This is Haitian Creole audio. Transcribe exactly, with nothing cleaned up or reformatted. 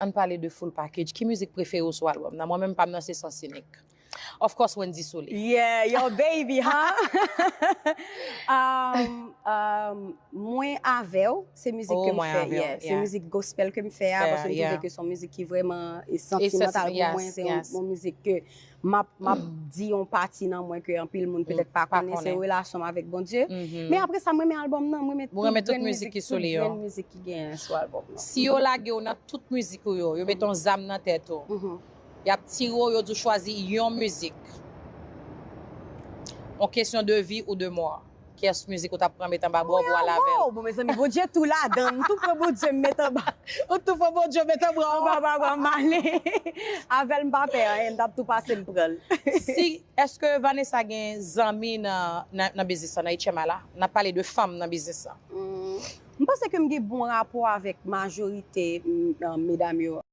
Ann pale de Full Package. Ki mizik prefere w sou album nan? Mwen menm pa m nan se Sens Inik. Of course, Wendy Solé. Yeah, your baby, huh? um, um, mwen avè w, se mizik Oh, ke m mwen fè. avè w, Yeah, se yeah. Mizik gospel ke m fè a, Fè, paske m yeah. Twouve ke se yon mizik ki vrèman e santimantal pou Yes, mwen. Se yon yes. Yon mizik ke m ap m ap di yon pati nan mwen ke anpil moun petèt pa pa konnen, se konnen. Relasyon m avèk Bondye. Mhm. Men apre sa, mwen renmen album nan, mwen renmen Ou renmen tout mizik ki sou li yo? Mizik ki genyen sou album nan. Si yo lage w nan tout mizik ou yo, yo met yon zam nan tèt ou, Mhm. y ap tire w, yo di w chwazi yon mizik. Yon kesyon de vi ou de mò. Kiyès mizik ou t ap pran met anba bra w pou al avè l? Oh, bon, mezanmi, Bondye tou ladan. M tou pran Bondye m met anba. Ou tou fè Bondye met anba w. Anba bra bra m ale. Avè l m pa pè anyen, m t ap tou pase m pran l. Si, èske Vanessa gen zanmi nan, nan, nan biznis la, nan H M I la? N ap pale de fanm nan biznis la. Mm, m panse ke m gen bon rapò avèk majorite mm, medam yo.